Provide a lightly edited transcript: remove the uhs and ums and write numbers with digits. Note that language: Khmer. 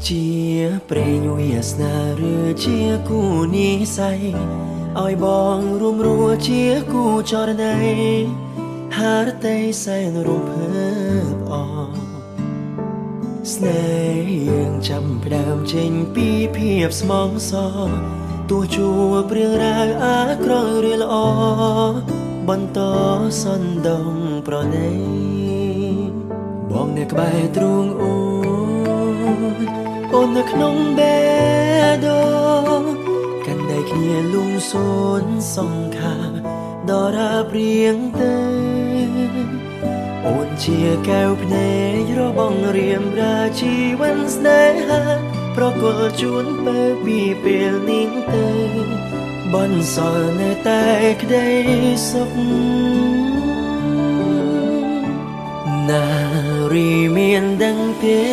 ជាព្រេងវាសនាឬជាគូនិស័យឲ្យបងរួមរស់ជាគូចរណៃហារតីសែនរំភើបអស្នេហ៍យើងចាំផ្ដើមចេញពីភាពស្មងសរទោះជួបរឿងរ៉ាវអាក្រក់ឬល្អបន្តសន្ដងប្រណីបងនៅក្បែរទ្រូងអូនអូននៅក្នុងបេះដូងកាន់ដៃគ្នាលងសូនសង្ខាដល់រាព្រៀងទៅ អូនជាកែវភ្នែករបស់រៀមរាជីវិនស្នេហាប្រគល់ជូនពើពីពេលនេះទៅបន្សល់នៅតែក្តីសុខណារីមានដឹងទេ។